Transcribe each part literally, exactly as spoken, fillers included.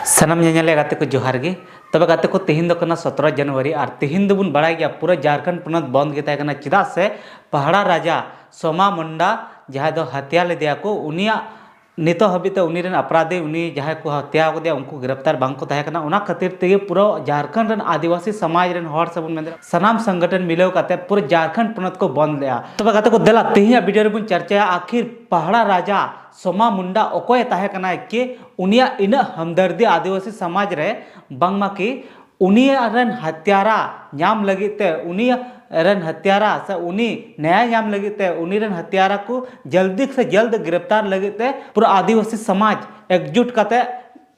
ᱥᱟᱱᱟᱢ ᱧᱮᱧᱮᱞᱤᱭᱟᱹ ᱜᱟᱛᱮ ᱠᱚ ᱡᱚᱦᱟᱨ ᱜᱮ᱾ ᱛᱚᱵᱮ ᱜᱟᱛᱮ ᱠᱚ, ᱛᱤᱦᱤᱧ ᱫᱚ ᱠᱟᱱᱟ ᱥᱚᱛᱨᱚ ᱡᱟᱱᱩᱣᱟᱨᱤ, ᱟᱨ ᱛᱤᱦᱤᱧ ᱫᱚᱵᱚᱱ ᱵᱟᱲᱟᱭ ᱜᱮᱭᱟ ᱯᱩᱨᱟᱹ ᱡᱷᱟᱲᱠᱷᱚᱸᱰ ᱯᱚᱱᱚᱛ ᱵᱚᱱᱫ ᱜᱮ ᱛᱟᱦᱮᱸ ᱠᱟᱱᱟ᱾ ᱪᱮᱫᱟᱜ ᱥᱮ ᱯᱟᱦᱲᱟ ᱨᱟᱡᱟ ᱥᱳᱢᱟ ᱢᱩᱱᱰᱟ, ᱡᱟᱦᱟᱸᱭ ᱫᱚ ᱦᱟᱛᱭᱟ ᱞᱮᱫᱮᱭᱟ ᱠᱚ, ᱩᱱᱤᱭᱟᱜ ᱱᱤᱛᱚᱜ ᱦᱟᱹᱵᱤᱡ ᱛᱮ ᱩᱱᱤ ᱨᱮᱱ ᱟᱯᱨᱟᱫᱷᱤ, ᱩᱱᱤ ᱡᱟᱦᱟᱸᱭ ᱠᱚ ᱦᱟᱛᱭᱟ ᱟᱠᱟᱫᱮᱭᱟ, ᱩᱱᱠᱩ ᱜᱨᱮᱯᱛᱟᱨ ᱵᱟᱝ ᱠᱚ ᱛᱟᱦᱮᱸ ᱠᱟᱱᱟ᱾ ᱚᱱᱟ ᱠᱷᱟᱹᱛᱤᱨ ᱛᱮᱜᱮ ᱯᱩᱨᱟᱹ ᱡᱷᱟᱲᱠᱷᱚᱸᱰ ᱨᱮᱱ ᱟᱹᱫᱤᱵᱟᱹᱥᱤ ᱥᱚᱢᱟᱡᱽ ᱨᱮᱱ ᱦᱚᱲ ᱥᱮ ᱵᱚᱱ ᱢᱮᱱ ᱫᱟᱲᱮᱭᱟᱜᱼᱟ, ᱥᱟᱱᱟᱢ ᱥᱚᱝᱜᱚᱴᱷᱚᱱ ᱢᱤᱞᱟᱹᱣ ᱠᱟᱛᱮ ᱯᱩᱨᱟᱹ ᱡᱷᱟᱲᱠᱷᱚᱸᱰ ᱯᱚᱱᱚᱛ ᱠᱚ ᱵᱚᱱᱫ ᱞᱮᱫᱼᱟ᱾ ᱛᱚᱵᱮ ᱜᱟᱛᱮ ᱠᱚ, ᱫᱮᱞᱟ ᱛᱮᱦᱮᱧᱟᱜ ᱵᱷᱤᱰᱤᱭᱳ ᱨᱮᱵᱚᱱ ᱪᱟᱨᱪᱟᱭᱟ, ᱟᱠᱷᱤᱨ ᱯᱟᱦᱲᱟ ᱨᱟᱡᱟ ᱥᱳᱢᱟ ᱢᱩᱱᱰᱟ ᱚᱠᱚᱭᱮ ᱛᱟᱦᱮᱸ ᱠᱟᱱᱟᱭ ᱠᱤ ᱩᱱᱤᱭᱟᱜ ᱤᱱᱟᱹᱜ ᱦᱟᱢᱫᱟᱨᱫᱤ ᱟᱹᱫᱤᱵᱟᱹᱥᱤ ᱥᱚᱢᱟᱡᱽ ᱨᱮ, ᱵᱟᱝᱢᱟ ᱠᱤ ᱩᱱᱤ ᱨᱮᱱ ᱦᱟᱛᱭᱟᱨᱟ ᱧᱟᱢ ᱞᱟᱹᱜᱤᱫ ᱛᱮ, ᱩᱱᱤ ᱨᱮᱱ ᱦᱟᱛᱭᱟᱨᱟ ᱥᱮ ᱩᱱᱤ ᱱᱮᱭᱟᱭ ᱧᱟᱢ ᱞᱟᱹᱜᱤᱫ ᱛᱮ, ᱩᱱᱤ ᱨᱮᱱ ᱦᱟᱛᱭᱟᱨᱟ ᱠᱚ ᱡᱚᱞᱫᱤ ᱥᱮ ᱡᱚᱞᱫ ᱜᱨᱮᱯᱛᱟᱨ ᱞᱟᱹᱜᱤᱫ ᱛᱮ ᱯᱩᱨᱟᱹ ᱟᱹᱫᱤᱵᱟᱹᱥᱤ ᱥᱚᱢᱟᱡᱽ ᱮᱠᱡᱩᱴ ᱠᱟᱛᱮ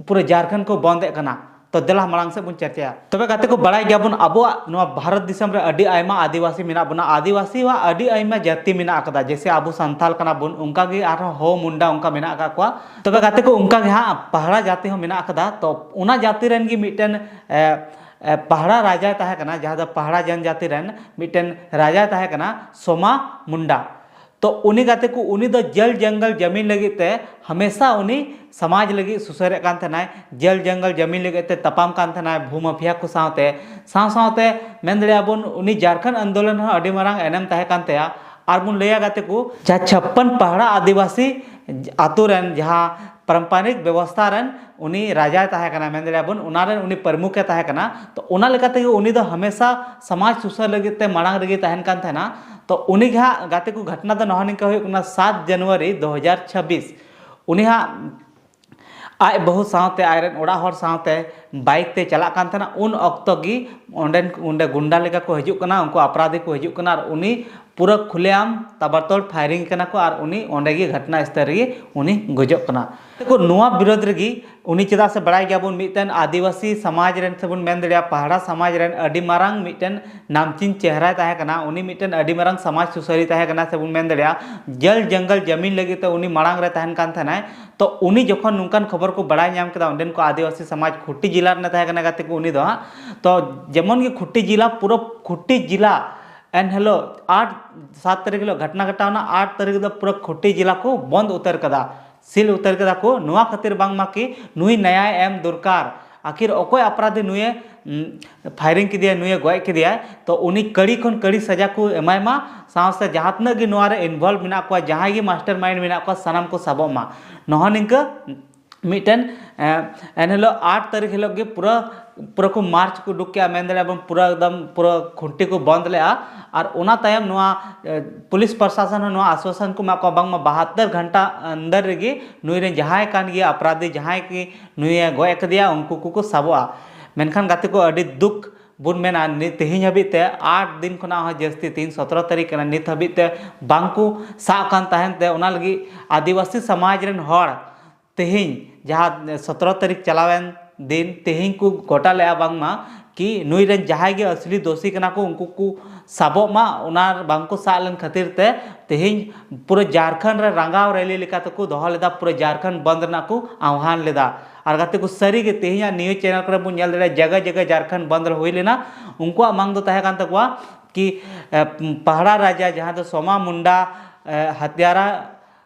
ᱯᱩᱨᱟᱹ ᱡᱷᱟᱲᱠᱷᱚᱸᱰ ᱠᱚ ᱵᱚᱱᱫ ᱮᱫ ᱠᱟᱱᱟ᱾ ᱛᱚ ᱫᱮᱞᱟ ᱢᱟᱲᱟᱝ ᱥᱮᱫ ᱵᱚᱱ ᱪᱟᱨᱪᱟᱭᱟ᱾ ᱛᱚᱵᱮ ᱜᱟᱛᱮ ᱠᱚ, ᱵᱟᱲᱟᱭ ᱜᱮᱭᱟᱵᱚᱱ ᱟᱵᱚᱣᱟᱜ ᱱᱚᱣᱟ ᱵᱷᱟᱨᱚᱛ ᱫᱤᱥᱚᱢ ᱨᱮ ᱟᱹᱰᱤ ᱟᱭᱢᱟ ᱟᱹᱫᱤᱵᱟᱹᱥᱤ ᱢᱮᱱᱟᱜ ᱵᱚᱱᱟ, ᱟᱹᱫᱤᱵᱟᱹᱥᱤᱣᱟᱜ ᱟᱹᱰᱤ ᱟᱭᱢᱟ ᱡᱟᱹᱛᱤ ᱢᱮᱱᱟᱜ ᱟᱠᱟᱫᱟ᱾ ᱡᱮᱭᱥᱮ ᱟᱵᱚ ᱥᱟᱱᱛᱟᱞ ᱠᱟᱱᱟ ᱵᱚᱱ, ᱚᱱᱠᱟ ᱜᱮ ᱟᱨᱦᱚᱸ ᱦᱳ ᱢᱩᱱᱰᱟ ᱚᱱᱠᱟ ᱢᱮᱱᱟᱜ ᱟᱠᱟᱫ ᱠᱚᱣᱟ᱾ ᱛᱚᱵᱮ ᱜᱟᱛᱮ ᱠᱚ, ᱚᱱᱠᱟ ᱜᱮ ᱦᱟᱸᱜ ᱯᱟᱦᱲᱟ ᱡᱟᱹᱛᱤ ᱦᱚᱸ ᱢᱮᱱᱟᱜ ᱟᱠᱟᱫᱟ᱾ ᱛᱚ ᱚᱱᱟ ᱡᱟᱹᱛᱤ ᱨᱮᱱ ᱜᱮ ᱢᱤᱫᱴᱮᱱ, ᱮ, ᱮ, ᱯᱟᱦᱲᱟ ᱨᱟᱡᱟᱭ ᱛᱟᱦᱮᱸ ᱠᱟᱱᱟ, ᱡᱟᱦᱟᱸ ᱫᱚ ᱯᱟᱦᱲᱟ ᱡᱚᱱᱡᱟᱹᱛᱤ ᱨᱮᱱ ᱢᱤᱫᱴᱮᱱ ᱨᱟᱡᱟᱭ ᱛᱟᱦᱮᱸ ᱠᱟᱱᱟ ᱥᱳᱢᱟ ᱢᱩᱱᱰᱟ᱾ ᱛᱚ ᱩᱱᱤ ᱜᱟᱛᱮ ᱠᱚ, ᱩᱱᱤ ᱫᱚ ᱡᱚᱞ ᱡᱚᱝᱜᱚᱞ ᱡᱟᱢᱤᱱ ᱞᱟᱹᱜᱤᱫ ᱛᱮ ᱦᱟᱢᱮᱥᱟ ᱩᱱᱤ ᱥᱚᱢᱟᱡᱽ ᱞᱟᱹᱜᱤᱫ ᱥᱩᱥᱟᱹᱨᱮᱫ ᱠᱟᱱ ᱛᱟᱦᱮᱱᱟᱭ, ᱡᱚᱞ ᱡᱚᱝᱜᱚᱞ ᱡᱟᱢᱤᱱ ᱞᱟᱹᱜᱤᱫ ᱛᱮ ᱛᱟᱯᱟᱢ ᱠᱟᱱ ᱛᱟᱦᱮᱱᱟᱭ ᱵᱷᱩ ᱢᱟᱯᱷᱤᱭᱟ ᱠᱚ ᱥᱟᱶᱛᱮ᱾ ᱥᱟᱶ ᱥᱟᱶᱛᱮ ᱢᱮᱱ ᱫᱟᱲᱮᱭᱟᱜᱼᱟ ᱵᱚᱱ, ᱩᱱᱤ ᱡᱷᱟᱲᱠᱷᱚᱸᱰ ᱟᱱᱫᱳᱞᱚᱱ ᱦᱚᱸ ᱟᱹᱰᱤ ᱢᱟᱨᱟᱝ ᱮᱱᱮᱢ ᱛᱟᱦᱮᱸ ᱠᱟᱱ ᱛᱟᱭᱟ᱾ ᱟᱨ ᱵᱚᱱ ᱞᱟᱹᱭᱟ ᱜᱟᱛᱮ ᱠᱚ, ᱡᱟᱦᱟᱸ ᱪᱷᱟᱯᱯᱟᱱ ᱯᱟᱦᱲᱟ ᱟᱹᱫᱤᱵᱟᱹᱥᱤ ᱟᱛᱳ ᱨᱮᱱ ᱡᱟᱦᱟᱸ ᱯᱟᱨᱟᱢᱯᱟᱨᱤᱠ ᱵᱮᱵᱚᱥᱛᱷᱟ ᱨᱮᱱ ᱩᱱᱤ ᱨᱟᱡᱟᱭ ᱛᱟᱦᱮᱸ ᱠᱟᱱᱟ, ᱢᱮᱱ ᱫᱟᱲᱮᱭᱟᱜᱼᱟ ᱵᱚᱱ, ᱚᱱᱟ ᱨᱮᱱ ᱩᱱᱤ ᱯᱨᱚᱢᱩᱠᱷᱮ ᱛᱟᱦᱮᱸ ᱠᱟᱱᱟ᱾ ᱛᱚ ᱚᱱᱟ ᱞᱮᱠᱟ ᱛᱮᱜᱮ ᱩᱱᱤ ᱫᱚ ᱦᱟᱢᱮᱥᱟ ᱥᱚᱢᱟᱡᱽ ᱥᱩᱥᱟᱹᱨ ᱞᱟᱹᱜᱤᱫ ᱛᱮ ᱢᱟᱲᱟᱝ ᱨᱮᱜᱮ ᱛᱟᱦᱮᱱ ᱠᱟᱱ ᱛᱟᱦᱮᱱᱟ᱾ ᱛᱚ ᱩᱱᱤ ᱜᱮ ᱦᱟᱸᱜ ᱜᱟᱛᱮ ᱠᱚ, ᱜᱷᱚᱴᱱᱟ ᱫᱚ ᱱᱚᱣᱟ ᱱᱤᱝᱠᱟ ᱦᱩᱭᱩᱜ ᱠᱟᱱᱟ, ᱥᱟᱛ ᱡᱟᱱᱩᱣᱟᱨᱤ ᱫᱩ ᱦᱟᱡᱟᱨ ᱪᱷᱟᱵᱵᱤᱥ᱾ ᱩᱱᱤ ᱦᱟᱸᱜ ᱟᱡ ᱵᱟᱹᱦᱩ ᱥᱟᱶᱛᱮ, ᱟᱡ ᱨᱮᱱ ᱚᱲᱟᱜ ᱦᱚᱲ ᱥᱟᱶᱛᱮ ᱵᱟᱭᱤᱠ ᱛᱮ ᱪᱟᱞᱟᱜ ᱠᱟᱱ ᱛᱟᱦᱮᱱᱟ᱾ ᱩᱱ ᱚᱠᱛᱚ ᱜᱮ ᱚᱸᱰᱮᱱ, ᱚᱸᱰᱮ ᱜᱩᱱᱰᱟ ᱞᱮᱠᱟ ᱠᱚ ᱦᱤᱡᱩᱜ ᱠᱟᱱᱟ, ᱩᱱᱠᱩ ᱟᱯᱨᱟᱫᱷᱤ ᱠᱚ ᱦᱤᱡᱩᱜ ᱠᱟᱱᱟ ᱟᱨ ᱩᱱᱤ ᱯᱩᱨᱟᱹ ᱠᱷᱩᱞᱮᱟᱢ ᱛᱟᱵᱟᱲᱛᱚᱲ ᱯᱷᱟᱭᱨᱤᱝ ᱠᱟᱱᱟ ᱠᱚ ᱟᱨ ᱩᱱᱤ ᱚᱸᱰᱮ ᱜᱮ ᱜᱷᱚᱴᱱᱟ ᱥᱛᱷᱚᱞ ᱨᱮᱜᱮ ᱩᱱᱤ ᱜᱚᱡᱚᱜ ᱠᱟᱱᱟ᱾ ᱛᱮᱠᱚ ᱱᱚᱣᱟ ᱵᱤᱨᱳᱫᱷ ᱨᱮᱜᱮ ᱩᱱᱤ, ᱪᱮᱫᱟᱜ ᱥᱮ ᱵᱟᱲᱟᱭ ᱜᱮᱭᱟᱵᱚᱱ, ᱢᱤᱫᱴᱮᱱ ᱟᱹᱫᱤᱵᱟᱹᱥᱤ ᱥᱚᱢᱟᱡᱽ ᱨᱮᱱ ᱥᱮᱵᱚᱱ ᱢᱮᱱ ᱫᱟᱲᱮᱭᱟᱜᱼᱟ, ᱯᱟᱦᱲᱟ ᱥᱚᱢᱟᱡᱽ ᱨᱮᱱ ᱟᱹᱰᱤ ᱢᱟᱨᱟᱝ ᱢᱤᱫᱴᱮᱱ ᱱᱟᱢᱪᱤᱱ ᱪᱮᱦᱨᱟᱭ ᱛᱟᱦᱮᱸ ᱠᱟᱱᱟ᱾ ᱩᱱᱤ ᱢᱤᱫᱴᱮᱱ ᱟᱹᱰᱤ ᱢᱟᱨᱟᱝ ᱥᱚᱢᱟᱡᱽ ᱥᱩᱥᱟᱹᱨᱤ ᱛᱟᱦᱮᱸ ᱠᱟᱱᱟ ᱥᱮᱵᱚᱱ ᱢᱮᱱ ᱫᱟᱲᱮᱭᱟᱜᱼᱟ, ᱡᱚᱞ ᱡᱚᱝᱜᱚᱞ ᱡᱟᱢᱤᱱ ᱞᱟᱹᱜᱤᱫ ᱛᱮ ᱩᱱᱤ ᱢᱟᱲᱟᱝ ᱨᱮ ᱛᱟᱦᱮᱱ ᱠᱟᱱ ᱛᱟᱦᱮᱱᱟᱭ᱾ ᱛᱚ ᱩᱱᱤ ᱡᱚᱠᱷᱚᱱ ᱱᱚᱝᱠᱟᱱ ᱠᱷᱚᱵᱚᱨ ᱠᱚ ᱵᱟᱲᱟᱭ ᱧᱟᱢ ᱠᱮᱫᱟ, ᱚᱸᱰᱮᱱ ᱠᱚ ᱟᱹᱫᱤᱵᱟᱹᱥᱤ ᱥᱚᱢᱟᱡᱽ, ᱠᱷᱩᱴᱤ ᱡᱮᱞᱟ ᱨᱮᱱ ᱛᱟᱦᱮᱸ ᱠᱟᱱᱟ ᱜᱟᱛᱮ ᱠᱚ ᱩᱱᱤ ᱫᱚ ᱦᱟᱸᱜ᱾ ᱛᱚ ᱡᱮᱢᱚᱱ ᱜᱮ ᱠᱷᱩᱴᱤ ᱡᱮᱞᱟ, ᱯᱩᱨᱟᱹ ᱠᱷᱩᱴᱤ ᱡᱮᱞᱟ ᱮᱱ ᱦᱤᱞᱳᱜ ᱟᱴ, ᱥᱟᱛ ᱛᱟᱹᱨᱤᱠᱷ ᱦᱤᱞᱳᱜ ᱜᱷᱚᱴᱱᱟ ᱜᱷᱚᱴᱟᱣᱱᱟ, ᱟᱴ ᱛᱟᱹᱨᱤᱠᱷ ᱫᱚ ᱯᱩᱨᱟᱹ ᱠᱷᱩᱴᱤ ᱡᱮᱞᱟ ᱠᱚ ᱵᱚᱱᱫ ᱩᱛᱟᱹᱨ ᱠᱟᱫᱟ᱾ ᱥᱤᱞ ᱩᱛᱟᱹᱨ ᱠᱮᱫᱟ ᱠᱚ, ᱱᱚᱣᱟ ᱠᱷᱟᱹᱛᱤᱨ ᱵᱟᱝᱢᱟ ᱠᱤ ᱱᱩᱭ ᱱᱟᱭᱟᱭ ᱮᱢ ᱫᱚᱨᱠᱟᱨ᱾ ᱟᱹᱠᱷᱤᱨ ᱚᱠᱚᱭ ᱟᱯᱨᱟᱫᱷᱤ ᱱᱩᱭᱮ, ᱩᱢ, firing ᱠᱮᱫᱮᱭᱟ, ᱱᱩᱭᱮ ᱜᱚᱡ ᱠᱮᱫᱮᱭᱟ, ᱛᱚ ᱩᱱᱤ ᱠᱟᱹᱲᱤ ᱠᱷᱚᱱ ᱠᱟᱹᱲᱤ ᱥᱟᱡᱟ ᱠᱚ ᱮᱢᱟᱭ ᱢᱟ, ᱥᱟᱶ ᱥᱮ ᱡᱟᱦᱟᱸ ᱛᱤᱱᱟᱹᱜ ᱜᱮ ᱱᱚᱣᱟ ᱨᱮ involve ᱢᱮᱱᱟᱜ ᱠᱚᱣᱟ, ᱡᱟᱦᱟᱸᱭ ᱜᱮ mastermind ᱢᱮᱱᱟᱜ ᱠᱚᱣᱟ, ᱥᱟᱱᱟᱢ ᱠᱚ ᱥᱟᱵᱚᱜ ᱢᱟ᱾ ᱱᱚᱜᱼᱚ ᱱᱤᱝᱠᱟᱹ ᱢᱤᱫᱴᱮᱱ, ᱮ, ᱮᱱᱦᱤᱞᱳᱜ ᱟᱴ ᱛᱟᱹᱨᱤᱠᱷ ᱦᱤᱞᱳᱜ ᱜᱮ ᱯᱩᱨᱟᱹ, ᱯᱩᱨᱟᱹ ᱠᱚ march ᱠᱚ ᱩᱰᱩᱠ ᱠᱮᱜᱼᱟ, ᱢᱮᱱ ᱫᱟᱲᱮᱭᱟᱜᱼᱟ ᱵᱚᱱ ᱯᱩᱨᱟᱹ ᱮᱠᱫᱚᱢ ᱯᱩᱨᱟᱹ ᱠᱷᱩᱱᱴᱤ ᱠᱚ ᱵᱚᱱᱫ ᱞᱮᱜᱼᱟ᱾ ᱟᱨ ᱚᱱᱟ ᱛᱟᱭᱚᱢ ᱱᱚᱣᱟ, ᱮ, ᱯᱩᱞᱤᱥ ᱯᱨᱚᱥᱟᱥᱚᱱ ᱦᱚᱸ ᱱᱚᱣᱟ ᱟᱥᱣᱟᱥᱚᱱ ᱠᱚ ᱮᱢᱟᱜ ᱠᱚᱣᱟ, ᱵᱟᱝᱢᱟ ᱵᱟᱦᱟᱛᱛᱚᱨ ᱜᱷᱚᱱᱴᱟ ᱟᱱᱫᱟᱨ ᱨᱮᱜᱮ ᱱᱩᱭ ᱨᱮᱱ ᱡᱟᱦᱟᱸᱭ ᱠᱟᱱ ᱜᱮᱭᱟ ᱟᱯᱨᱟᱫᱷᱤ, ᱡᱟᱦᱟᱸᱭ ᱜᱮ ᱱᱩᱭᱮ ᱜᱚᱡ ᱟᱠᱟᱫᱮᱭᱟ, ᱩᱱᱠᱩ ᱠᱚᱠᱚ ᱥᱟᱵᱚᱜᱼᱟ᱾ ᱢᱮᱱᱠᱷᱟᱱ ᱜᱟᱛᱮ ᱠᱚ, ᱟᱹᱰᱤ ᱫᱩᱠ ᱵᱚᱱ ᱢᱮᱱᱟ, ᱱᱤᱛ ᱛᱮᱦᱮᱧ ᱦᱟᱹᱵᱤᱡ ᱛᱮ ᱟᱴ ᱫᱤᱱ ᱠᱷᱚᱱᱟᱜ ᱦᱚᱸ ᱡᱟᱹᱥᱛᱤ, ᱛᱮᱦᱮᱧ ᱥᱚᱛᱨᱚ ᱛᱟᱹᱨᱤᱠᱷ ᱠᱟᱱᱟ, ᱱᱤᱛ ᱦᱟᱹᱵᱤᱡ ᱛᱮ ᱵᱟᱝ ᱠᱚ ᱥᱟᱵ ᱠᱟᱱ ᱛᱟᱦᱮᱱ ᱛᱮ, ᱚᱱᱟ ᱞᱟᱹᱜᱤᱫ ᱟᱹᱫᱤᱵᱟᱹᱥᱤ ᱥᱚᱢᱟᱡᱽ ᱨᱮᱱ ᱦᱚᱲ ᱛᱮᱦᱮᱧ ᱡᱟᱦᱟᱸ ᱥᱚᱛᱨᱚ ᱛᱟᱹᱨᱤᱠᱷ ᱪᱟᱞᱟᱣᱮᱱ ᱫᱤᱱ, ᱛᱮᱦᱮᱧ ᱠᱚ ᱜᱚᱴᱟ ᱞᱮᱜᱼᱟ ᱵᱟᱝᱢᱟ ᱠᱤ ᱱᱩᱭ ᱨᱮᱱ ᱡᱟᱦᱟᱸᱭ ᱜᱮ ᱟᱥᱞᱤ ᱫᱳᱥᱤ ᱠᱟᱱᱟ ᱠᱚ, ᱩᱱᱠᱩ ᱠᱚ ᱥᱟᱵᱚᱜ ᱢᱟ᱾ ᱚᱱᱟ ᱵᱟᱝ ᱠᱚ ᱥᱟᱵ ᱞᱮᱱ ᱠᱷᱟᱹᱛᱤᱨ ᱛᱮ ᱛᱮᱦᱮᱧ ᱯᱩᱨᱟᱹ ᱡᱷᱟᱲᱠᱷᱚᱸᱰ ᱨᱮ ᱨᱟᱸᱜᱟᱣ ᱨᱮᱞᱤ ᱞᱮᱠᱟ ᱛᱮᱠᱚ ᱫᱚᱦᱚ ᱞᱮᱫᱟ, ᱯᱩᱨᱟᱹ ᱡᱷᱟᱲᱠᱷᱚᱸᱰ ᱵᱚᱱᱫ ᱨᱮᱱᱟᱜ ᱠᱚ ᱟᱦᱣᱟᱱ ᱞᱮᱫᱟ᱾ ᱟᱨ ᱜᱟᱛᱮ ᱠᱚ, ᱥᱟᱹᱨᱤ ᱜᱮ ᱛᱮᱦᱮᱧᱟᱜ news channel ᱠᱚᱨᱮ ᱵᱚᱱ ᱧᱮᱞ ᱫᱟᱲᱮᱭᱟᱜᱼᱟ, ᱡᱟᱭᱜᱟ ᱡᱟᱭᱜᱟ ᱡᱷᱟᱲᱠᱷᱚᱸᱰ ᱵᱚᱱᱫ ᱨᱮ ᱦᱩᱭ ᱞᱮᱱᱟ᱾ ᱩᱱᱠᱩᱣᱟᱜ ᱢᱟᱝ ᱫᱚ ᱛᱟᱦᱮᱸ ᱠᱟᱱ ᱛᱟᱠᱚᱣᱟ ᱠᱤ, ᱮ, ᱯᱟᱦᱟᱲᱟ ᱨᱟᱡᱟ ᱡᱟᱦᱟᱸ ᱫᱚ ᱥᱳᱢᱟ ᱢᱩᱱᱰᱟ, ᱮ, ᱦᱟᱛᱭᱟᱨᱟ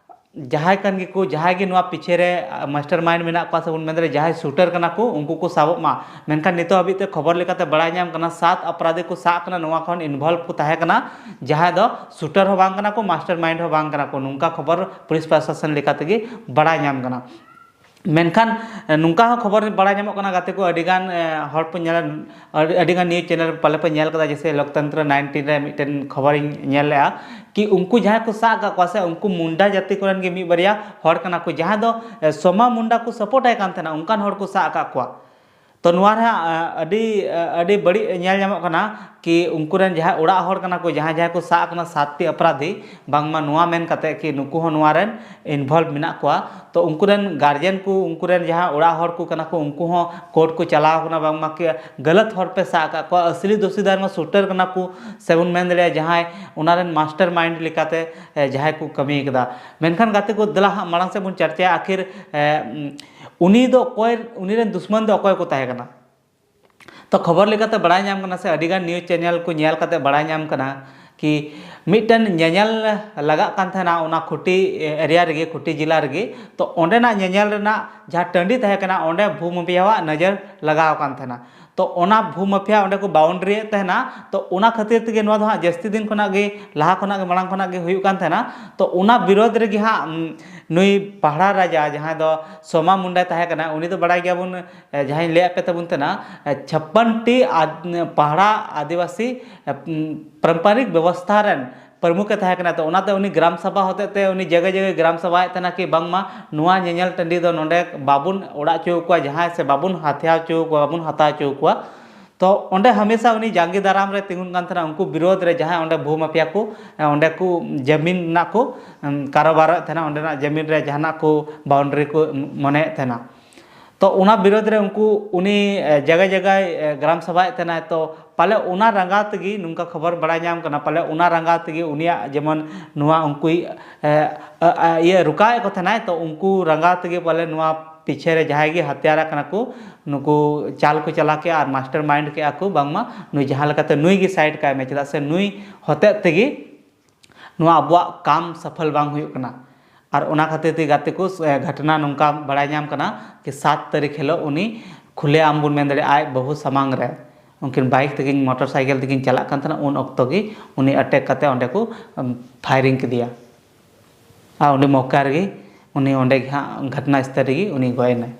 ᱡᱟᱦᱟᱸᱭ ᱠᱟᱱ ᱜᱮᱠᱚ, ᱡᱟᱦᱟᱸᱭ ᱜᱮ ᱱᱚᱣᱟ ᱯᱤᱪᱷᱮ ᱨᱮ, ᱟ, mastermind ᱢᱮᱱᱟᱜ ᱠᱚᱣᱟ, ᱥᱮ ᱵᱚᱱ ᱢᱮᱱ ᱫᱟᱲᱮᱭᱟᱜᱼᱟ ᱡᱟᱦᱟᱸᱭ shooter ᱠᱟᱱᱟ ᱠᱚ, ᱩᱱᱠᱩ ᱠᱚ ᱥᱟᱵᱚᱜ ᱢᱟ᱾ ᱢᱮᱱᱠᱷᱟᱱ ᱱᱤᱛᱚᱜ ᱦᱟᱹᱵᱤᱡ ᱛᱮ ᱠᱷᱚᱵᱚᱨ ᱞᱮᱠᱟᱛᱮ ᱵᱟᱲᱟᱭ ᱧᱟᱢ ᱠᱟᱱᱟ, ᱥᱟᱛ ᱟᱯᱨᱟᱫᱷᱤ ᱠᱚ ᱥᱟᱵ ᱠᱟᱱᱟ, ᱱᱚᱣᱟ ᱠᱷᱚᱱ involve ᱠᱚ ᱛᱟᱦᱮᱸ ᱠᱟᱱᱟ, ᱡᱟᱦᱟᱸᱭ ᱫᱚ shooter ᱦᱚᱸ ᱵᱟᱝ ᱠᱟᱱᱟ ᱠᱚ, mastermind ᱦᱚᱸ ᱵᱟᱝ ᱠᱟᱱᱟ ᱠᱚ, ᱱᱚᱝᱠᱟ ᱠᱷᱚᱵᱚᱨ ᱯᱩᱞᱤᱥ ᱯᱨᱚᱥᱟᱥᱚᱱ ᱞᱮᱠᱟ ᱛᱮᱜᱮ ᱵᱟᱲᱟᱭ ᱧᱟᱢ ᱠᱟᱱᱟ᱾ ᱢᱮᱱᱠᱷᱟᱱ, ᱮ, ᱱᱚᱝᱠᱟ ᱦᱚᱸ ᱠᱷᱚᱵᱚᱨ ᱵᱟᱲᱟᱭ ᱧᱟᱢᱚᱜ ᱠᱟᱱᱟ, ᱜᱟᱛᱮ ᱠᱚ, ᱟᱹᱰᱤᱜᱟᱱ, ᱮ, ᱦᱚᱲ ᱠᱚ ᱧᱮᱞ, ᱟᱹᱰᱤ, ᱟᱹᱰᱤᱜᱟᱱ news channel ᱯᱟᱞᱮ ᱯᱮ ᱧᱮᱞ ᱠᱟᱫᱟ, ᱡᱮᱭᱥᱮ ᱞᱳᱠᱛᱚᱱᱛᱨᱚ nineteen ᱨᱮ ᱢᱤᱫᱴᱮᱱ ᱠᱷᱚᱵᱚᱨᱤᱧ ᱧᱮᱞ ᱞᱮᱜᱼᱟ ᱠᱤ ᱩᱱᱠᱩ ᱡᱟᱦᱟᱸᱭ ᱠᱚ ᱥᱟᱵ ᱟᱠᱟᱫ ᱠᱚᱣᱟ ᱥᱮ, ᱩᱱᱠᱩ ᱢᱩᱱᱰᱟ ᱡᱟᱹᱛᱤ ᱠᱚᱨᱮᱱ ᱜᱮ ᱢᱤᱫ ᱵᱟᱨᱭᱟ ᱦᱚᱲ ᱠᱟᱱᱟ ᱠᱚ, ᱡᱟᱦᱟᱸᱭ ᱫᱚ, ᱮ, ᱥᱳᱢᱟ ᱢᱩᱱᱰᱟ ᱠᱚ support ᱟᱭ ᱠᱟᱱ ᱛᱟᱦᱮᱱᱟ, ᱚᱱᱠᱟᱱ ᱦᱚᱲ ᱠᱚ ᱥᱟᱵ ᱟᱠᱟᱫ ᱠᱚᱣᱟ᱾ ᱛᱚ ᱱᱚᱣᱟ ᱨᱮ ᱦᱟᱸᱜ, ᱟ, ᱟᱹᱰᱤ, ᱟ, ᱟᱹᱰᱤ ᱵᱟᱹᱲᱤᱡ ᱧᱮᱞ ᱧᱟᱢᱚᱜ ᱠᱟᱱᱟ ᱠᱤ ᱩᱱᱠᱩ ᱨᱮᱱ ᱡᱟᱦᱟᱸᱭ ᱚᱲᱟᱜ ᱦᱚᱲ ᱠᱟᱱᱟ ᱠᱚ, ᱡᱟᱦᱟᱸᱭ, ᱡᱟᱦᱟᱸᱭ ᱠᱚ ᱥᱟᱵ ᱟᱠᱟᱱᱟ ᱥᱟᱛᱴᱤ ᱟᱯᱨᱟᱫᱷᱤ, ᱵᱟᱝᱢᱟ ᱱᱚᱣᱟ ᱢᱮᱱ ᱠᱟᱛᱮ ᱠᱤ ᱱᱩᱠᱩ ᱦᱚᱸ ᱱᱚᱣᱟ ᱨᱮᱱ involve ᱢᱮᱱᱟᱜ ᱠᱚᱣᱟ᱾ ᱛᱚ ᱩᱱᱠᱩ ᱨᱮᱱ guardian ᱠᱚ, ᱩᱱᱠᱩ ᱨᱮᱱ ᱡᱟᱦᱟᱸ ᱚᱲᱟᱜ ᱦᱚᱲ ᱠᱚ ᱠᱟᱱᱟ ᱠᱚ, ᱩᱱᱠᱩ ᱦᱚᱸ court ᱠᱚ ᱪᱟᱞᱟᱣ ᱠᱟᱱᱟ, ᱵᱟᱝᱢᱟ ᱠᱤ ᱜᱟᱹᱞᱟᱹᱛ ᱦᱚᱲ ᱯᱮ ᱥᱟᱵ ᱟᱠᱟᱫ ᱠᱚᱣᱟ, ᱟᱥᱞᱤ ᱫᱳᱥᱤᱫᱟᱨ ᱢᱟ shooter ᱠᱟᱱᱟ ᱠᱚ, ᱥᱮ ᱵᱚᱱ ᱢᱮᱱ ᱫᱟᱲᱮᱭᱟᱜᱼᱟ ᱡᱟᱦᱟᱸᱭ ᱚᱱᱟ ᱨᱮᱱ mastermind ᱞᱮᱠᱟᱛᱮ, ᱮ, ᱡᱟᱦᱟᱸᱭ ᱠᱚ ᱠᱟᱹᱢᱤ ᱠᱟᱫᱟ᱾ ᱢᱮᱱᱠᱷᱟᱱ ᱜᱟᱛᱮ ᱠᱚ, ᱫᱮᱞᱟ ᱦᱟᱸᱜ ᱢᱟᱲᱟᱝ ᱥᱮᱫ ᱵᱚᱱ ᱪᱟᱨᱪᱟᱭᱟ, ᱟᱹᱠᱷᱤᱨ, ᱮ, ᱩᱱᱤ ᱫᱚ ᱚᱠᱚᱭ, ᱩᱱᱤ ᱨᱮᱱ ᱫᱩᱥᱢᱟᱱ ᱫᱚ ᱚᱠᱚᱭ ᱠᱚ ᱛᱟᱦᱮᱸ ᱠᱟᱱᱟ? ᱛᱚ ᱠᱷᱚᱵᱚᱨ ᱞᱮᱠᱟᱛᱮ ᱵᱟᱲᱟᱭ ᱧᱟᱢ ᱠᱟᱱᱟ ᱥᱮ ᱟᱹᱰᱤᱜᱟᱱ news channel ᱠᱚ ᱧᱮᱞ ᱠᱟᱛᱮ ᱵᱟᱲᱟᱭ ᱧᱟᱢ ᱠᱟᱱᱟ ᱠᱤ ᱢᱤᱫᱴᱮᱱ ᱧᱮᱧᱮᱞ ᱞᱟᱜᱟᱜ ᱠᱟᱱ ᱛᱟᱦᱮᱱᱟ ᱚᱱᱟ ᱠᱷᱩᱴᱤ ᱮᱨᱤᱭᱟ ᱨᱮᱜᱮ, ᱠᱷᱩᱴᱤ ᱡᱮᱞᱟ ᱨᱮᱜᱮ᱾ ᱛᱚ ᱚᱸᱰᱮᱱᱟᱜ ᱧᱮᱧᱮᱞ ᱨᱮᱱᱟᱜ ᱡᱟᱦᱟᱸ ᱴᱟᱺᱰᱤ ᱛᱟᱦᱮᱸ ᱠᱟᱱᱟ, ᱚᱸᱰᱮ ᱵᱷᱩ ᱢᱟᱯᱷᱤᱭᱟᱣᱟᱜ ᱱᱚᱡᱚᱨ ᱞᱟᱜᱟᱣ ᱟᱠᱟᱱ ᱛᱟᱦᱮᱱᱟ᱾ ᱛᱚ ᱚᱱᱟ ᱵᱷᱩ ᱢᱟᱯᱷᱤᱭᱟ ᱚᱸᱰᱮ ᱠᱚ ᱵᱟᱣᱩᱱᱰᱟᱨᱤᱭᱮᱫ ᱛᱟᱦᱮᱱᱟ᱾ ᱛᱚ ᱚᱱᱟ ᱠᱷᱟᱹᱛᱤᱨ ᱛᱮᱜᱮ ᱱᱚᱣᱟ ᱫᱚ ᱦᱟᱸᱜ ᱡᱟᱹᱥᱛᱤ ᱫᱤᱱ ᱠᱷᱚᱱᱟᱜ ᱜᱮ, ᱞᱟᱦᱟ ᱠᱷᱚᱱᱟᱜ ᱜᱮ, ᱢᱟᱲᱟᱝ ᱠᱷᱚᱱᱟᱜ ᱜᱮ ᱦᱩᱭᱩᱜ ᱠᱟᱱ ᱛᱟᱦᱮᱱᱟ᱾ ᱛᱚ ᱚᱱᱟ ᱵᱤᱨᱳᱫᱷ ᱨᱮᱜᱮ ᱦᱟᱸᱜ, ᱩᱢ, ᱱᱩᱭ ᱯᱟᱦᱲᱟ ᱨᱟᱡᱟ ᱡᱟᱦᱟᱸᱭ ᱫᱚ ᱥᱳᱢᱟ ᱢᱩᱱᱰᱟᱭ ᱛᱟᱦᱮᱸ ᱠᱟᱱᱟ, ᱩᱱᱤ ᱫᱚ ᱵᱟᱲᱟᱭ ᱜᱮᱭᱟᱵᱚᱱ, ᱮ, ᱡᱟᱦᱟᱸᱧ ᱞᱟᱹᱭᱟᱫ ᱯᱮ ᱛᱟᱵᱚᱱ ᱛᱟᱦᱮᱱᱟ, ᱮ, ᱪᱷᱟᱯᱯᱟᱱ ᱴᱤ ᱟᱫ-, ᱯᱟᱦᱲᱟ ᱟᱹᱫᱤᱵᱟᱹᱥᱤ, ᱮ, ᱩᱢ, ᱯᱟᱨᱚᱢᱯᱟᱨᱤᱠ ᱵᱮᱵᱚᱥᱛᱷᱟ ᱨᱮᱱ ᱯᱨᱚᱢᱩᱠᱷ ᱮ ᱛᱟᱦᱮᱸ ᱠᱟᱱᱟ᱾ ᱛᱚ ᱚᱱᱟᱛᱮ ᱩᱱᱤ ᱜᱨᱟᱢ ᱥᱚᱵᱷᱟ ᱦᱚᱛᱮᱡ ᱛᱮ ᱩᱱᱤ ᱡᱟᱭᱜᱟ ᱡᱟᱭᱜᱟ ᱜᱨᱟᱢ ᱥᱚᱵᱷᱟᱭᱮᱫ ᱛᱟᱦᱮᱱᱟ ᱠᱤ ᱵᱟᱝᱢᱟ ᱱᱚᱣᱟ ᱧᱮᱧᱮᱞ ᱴᱟᱺᱰᱤ ᱫᱚ ᱱᱚᱰᱮ ᱵᱟᱵᱚᱱ ᱚᱲᱟᱜ ᱦᱚᱪᱚ ᱟᱠᱚᱣᱟ ᱡᱟᱦᱟᱸᱭ, ᱥᱮ ᱵᱟᱵᱚᱱ ᱦᱟᱛᱟᱣ ᱦᱚᱪᱚ ᱟᱠᱚᱣᱟ, ᱵᱟᱵᱚᱱ ᱦᱟᱛᱟᱣ ᱦᱚᱪᱚ ᱟᱠᱚᱣᱟ᱾ ᱛᱚ ᱚᱸᱰᱮ ᱦᱟᱢᱮᱥᱟ ᱩᱱᱤ ᱡᱟᱸᱜᱮ ᱫᱟᱨᱟᱢ ᱨᱮ ᱛᱤᱸᱜᱩᱱ ᱠᱟᱱ ᱛᱟᱦᱮᱱᱟ ᱩᱱᱠᱩ ᱵᱤᱨᱳᱫᱷ ᱨᱮ, ᱡᱟᱦᱟᱸᱭ ᱚᱸᱰᱮ ᱵᱷᱩ ᱢᱟᱯᱷᱤᱭᱟ ᱠᱚ, ᱮ, ᱚᱸᱰᱮ ᱠᱚ ᱡᱟᱹᱢᱤᱱ ᱨᱮᱱᱟᱜ ᱠᱚ, ᱮᱢ, ᱠᱟᱨᱚᱵᱟᱨᱮᱫ ᱛᱟᱦᱮᱱᱟ, ᱚᱸᱰᱮᱱᱟᱜ ᱡᱟᱹᱢᱤᱱ ᱨᱮ ᱡᱟᱦᱟᱱᱟᱜ ᱠᱚ ᱵᱟᱣᱩᱱᱰᱟᱨᱤ ᱠᱚ ᱢᱚᱱᱮᱭᱮᱫ ᱛᱟᱦᱮᱱᱟ᱾ ᱛᱚ ᱚᱱᱟ ᱵᱤᱨᱳᱫᱷ ᱨᱮ ᱩᱱᱠᱩ, ᱩᱱᱤ, ᱮ, ᱡᱟᱭᱜᱟ ᱡᱟᱭᱜᱟᱭ, ᱮ, ᱜᱨᱟᱢ ᱥᱚᱵᱷᱟᱭᱮᱫ ᱛᱟᱦᱮᱱᱟᱭ᱾ ᱛᱚ ᱯᱟᱞᱮ ᱚᱱᱟ ᱨᱟᱸᱜᱟᱣ ᱛᱮᱜᱮ, ᱱᱚᱝᱠᱟ ᱠᱷᱚᱵᱚᱨ ᱵᱟᱲᱟᱭ ᱧᱟᱢ ᱠᱟᱱᱟ, ᱯᱟᱞᱮ ᱚᱱᱟ ᱨᱟᱸᱜᱟᱣ ᱛᱮᱜᱮ ᱩᱱᱤᱭᱟᱜ ᱡᱮᱢᱚᱱ ᱱᱚᱣᱟ ᱩᱱᱠᱩᱭ, ᱮ, ᱮ, ᱮ, ᱤᱭᱟᱹ ᱨᱚᱠᱟᱣᱮᱫ ᱠᱚ ᱛᱟᱦᱮᱱᱟᱭ᱾ ᱛᱚ ᱩᱱᱠᱩ ᱨᱟᱸᱜᱟᱣ ᱛᱮᱜᱮ ᱯᱟᱞᱮ ᱱᱚᱣᱟ ᱯᱤᱪᱷᱮ ᱨᱮ ᱡᱟᱦᱟᱸᱭ ᱜᱮ ᱦᱟᱛᱭᱟᱨᱟ ᱠᱟᱱᱟ ᱠᱚ, ᱱᱩᱠᱩ ᱪᱟᱞ ᱠᱚ ᱪᱟᱞᱟᱣ ᱠᱮᱜᱼᱟ ᱟᱨ ᱢᱟᱥᱴᱟᱨ ᱢᱟᱭᱤᱱᱰ ᱠᱮᱜᱼᱟ ᱠᱚ ᱵᱟᱝᱢᱟ ᱱᱩᱭ ᱡᱟᱦᱟᱸ ᱞᱮᱠᱟᱛᱮ ᱱᱩᱭ ᱜᱮ ᱥᱟᱭᱤᱰ ᱠᱟᱭ ᱢᱮ, ᱪᱮᱫᱟᱜ ᱥᱮ ᱱᱩᱭ ᱦᱚᱛᱮᱡ ᱛᱮᱜᱮ ᱱᱚᱣᱟ ᱟᱵᱚᱣᱟᱜ ᱠᱟᱢ ᱥᱟᱯᱷᱚᱞ ᱵᱟᱝ ᱦᱩᱭᱩᱜ ᱠᱟᱱᱟ᱾ ᱟᱨ ᱚᱱᱟ ᱠᱷᱟᱹᱛᱤᱨ ᱛᱮ ᱜᱟᱛᱮ ᱠᱚ, ᱮ, ᱜᱷᱚᱴᱱᱟ ᱱᱚᱝᱠᱟ ᱵᱟᱲᱟᱭ ᱧᱟᱢ ᱠᱟᱱᱟ ᱠᱤ ᱥᱟᱛ ᱛᱟᱹᱨᱤᱠᱷ ᱦᱤᱞᱳᱜ ᱩᱱᱤ ᱠᱷᱩᱞᱮ ᱟᱢ ᱵᱚᱱ ᱢᱮᱱ ᱫᱟᱲᱮᱭᱟᱜᱼᱟ, ᱟᱡ ᱵᱟᱹᱦᱩ ᱥᱟᱢᱟᱝ ᱨᱮ ᱩᱱᱠᱤᱱ ᱵᱟᱭᱤᱠ ᱛᱮᱠᱤᱱ, ᱢᱚᱴᱚᱨ ᱥᱟᱭᱠᱮᱞ ᱛᱮᱠᱤᱱ ᱪᱟᱞᱟᱜ ᱠᱟᱱ ᱛᱟᱦᱮᱱᱟ, ᱩᱱ ᱚᱠᱛᱚ ᱜᱮ ᱩᱱᱤ ᱮᱴᱮᱠ ᱠᱟᱛᱮ ᱚᱸᱰᱮ ᱠᱚ, ᱮᱢ, ᱯᱷᱟᱭᱨᱤᱝ ᱠᱮᱫᱮᱭᱟ᱾ ᱟᱨ ᱚᱸᱰᱮ ᱢᱚᱠᱟ ᱨᱮᱜᱮ ᱩᱱᱤ ᱚᱸᱰᱮ ᱜᱮ ᱦᱟᱸᱜ ᱜᱷᱚᱴᱱᱟ ᱥᱛᱷᱚᱞ ᱨᱮᱜᱮ ᱩᱱᱤ ᱜᱚᱡ ᱮᱱᱟᱭ᱾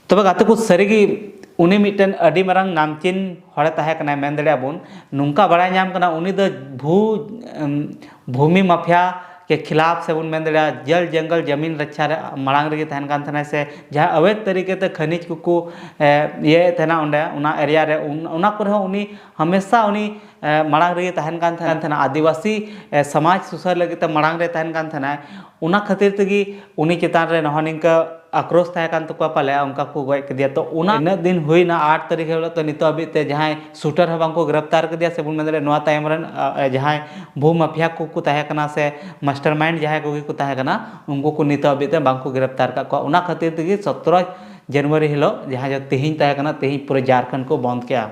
ᱛᱚᱵᱮ ᱜᱟᱛᱮ ᱠᱚ, ᱥᱟᱹᱨᱤᱜᱮ ᱩᱱᱤ ᱢᱤᱫᱴᱮᱱ ᱟᱹᱰᱤ ᱢᱟᱨᱟᱝ ᱱᱟᱢᱪᱤᱱ ᱦᱚᱲᱮ ᱛᱟᱦᱮᱸ ᱠᱟᱱᱟᱭ, ᱢᱮᱱ ᱫᱟᱲᱮᱭᱟᱜᱼᱟ ᱵᱚᱱ᱾ ᱱᱚᱝᱠᱟ ᱵᱟᱲᱟᱭ ᱧᱟᱢ ᱠᱟᱱᱟ, ᱩᱱᱤ ᱫᱚ ᱵᱷᱩ, ᱮᱢ, ᱵᱷᱩᱢᱤ ᱢᱟᱯᱷᱤᱭᱟ ᱠᱮ ᱠᱷᱤᱞᱟᱯ ᱥᱮ ᱵᱚᱱ ᱢᱮᱱ ᱫᱟᱲᱮᱭᱟᱜᱼᱟ, ᱡᱚᱞ ᱡᱚᱝᱜᱚᱞ ᱡᱟᱢᱤᱱ ᱨᱟᱠᱷᱟ ᱨᱮ ᱢᱟᱲᱟᱝ ᱨᱮᱜᱮ ᱛᱟᱦᱮᱱ ᱠᱟᱱ ᱛᱟᱦᱮᱱᱟᱭ, ᱥᱮ ᱡᱟᱦᱟᱸ ᱚᱵᱮᱫ ᱛᱟᱹᱨᱤᱠᱟ ᱛᱮ ᱠᱷᱟᱱᱤᱡᱽ ᱠᱚᱠᱚ, ᱮ, ᱤᱭᱟᱹᱭᱮᱫ ᱛᱟᱦᱮᱱᱟ ᱚᱸᱰᱮ, ᱚᱱᱟ ᱮᱨᱤᱭᱟ ᱨᱮ, ᱩᱱ-, ᱚᱱᱟ ᱠᱚᱨᱮ ᱦᱚᱸ ᱩᱱᱤ ᱦᱟᱢᱮᱥᱟ ᱩᱱᱤ, ᱮ, ᱢᱟᱲᱟᱝ ᱨᱮᱜᱮ ᱛᱟᱦᱮᱱ ᱠᱟᱱ ᱛᱟᱦᱮᱱᱟ᱾ ᱟᱹᱫᱤᱵᱟᱹᱥᱤ, ᱮ, ᱥᱚᱢᱟᱡᱽ ᱥᱩᱥᱟᱹᱨ ᱞᱟᱹᱜᱤᱫ ᱛᱮ ᱢᱟᱲᱟᱝ ᱨᱮ ᱛᱟᱦᱮᱱ ᱠᱟᱱ ᱛᱟᱦᱮᱱᱟᱭ᱾ ᱚᱱᱟ ᱠᱷᱟᱹᱛᱤᱨ ᱛᱮᱜᱮ ᱩᱱᱤ ᱪᱮᱛᱟᱱ ᱨᱮ ᱱᱚᱜᱼᱚ ᱱᱤᱝᱠᱟᱹ ᱟᱠᱨᱳᱥ ᱛᱟᱦᱮᱸ ᱠᱟᱱ ᱛᱟᱠᱚᱣᱟ ᱯᱟᱞᱮ, ᱚᱱᱠᱟ ᱠᱚ ᱜᱚᱡ ᱠᱮᱫᱮᱭᱟ᱾ ᱛᱚ ᱚᱱᱟ ᱤᱱᱟᱹᱜ ᱫᱤᱱ ᱦᱩᱭᱱᱟ, ᱟᱴ ᱛᱟᱹᱨᱤᱠᱷ ᱦᱤᱞᱳᱜ, ᱛᱚ ᱱᱤᱛᱚᱜ ᱦᱟᱹᱵᱤᱡ ᱛᱮ ᱡᱟᱦᱟᱸᱭ ᱥᱩᱴᱟᱨ ᱦᱚᱸ ᱵᱟᱝᱠᱚ ᱜᱨᱮᱯᱛᱟᱨ ᱠᱮᱫᱮᱭᱟ, ᱥᱮ ᱵᱚᱱ ᱢᱮᱱ ᱫᱟᱲᱮᱭᱟᱜᱼᱟ ᱱᱚᱣᱟ ᱛᱟᱭᱚᱢ ᱨᱮᱱ, ᱟ, ᱡᱟᱦᱟᱸᱭ ᱵᱷᱩ ᱢᱟᱯᱷᱤᱭᱟ ᱠᱚᱠᱚ ᱛᱟᱦᱮᱸ ᱠᱟᱱᱟ ᱥᱮ ᱢᱟᱥᱴᱟᱨ ᱢᱟᱭᱤᱱᱰ ᱡᱟᱦᱟᱸᱭ ᱠᱚᱜᱮ ᱠᱚ ᱛᱟᱦᱮᱸ ᱠᱟᱱᱟ, ᱩᱱᱠᱩ ᱠᱚ ᱱᱤᱛᱚᱜ ᱦᱟᱹᱵᱤᱡ ᱛᱮ ᱵᱟᱝᱠᱚ ᱜᱨᱮᱯᱛᱟᱨ ᱠᱟᱜ ᱠᱚᱣᱟ᱾ ᱚᱱᱟ ᱠᱷᱟᱹᱛᱤᱨ ᱛᱮᱜᱮ ᱥᱚᱛᱨᱚ ᱡᱟᱱᱩᱣᱟᱨᱤ ᱦᱤᱞᱳᱜ, ᱡᱟᱦᱟᱸ ᱡᱮ ᱛᱮᱦᱮᱧ ᱛᱟᱦᱮᱸ ᱠᱟᱱᱟ, ᱛᱮᱦᱮᱧ ᱯᱩᱨᱟᱹ ᱡᱷᱟᱲᱠᱷᱚᱸᱰ ᱠᱚ ᱵᱚᱱᱫ ᱠᱮᱜᱼᱟ᱾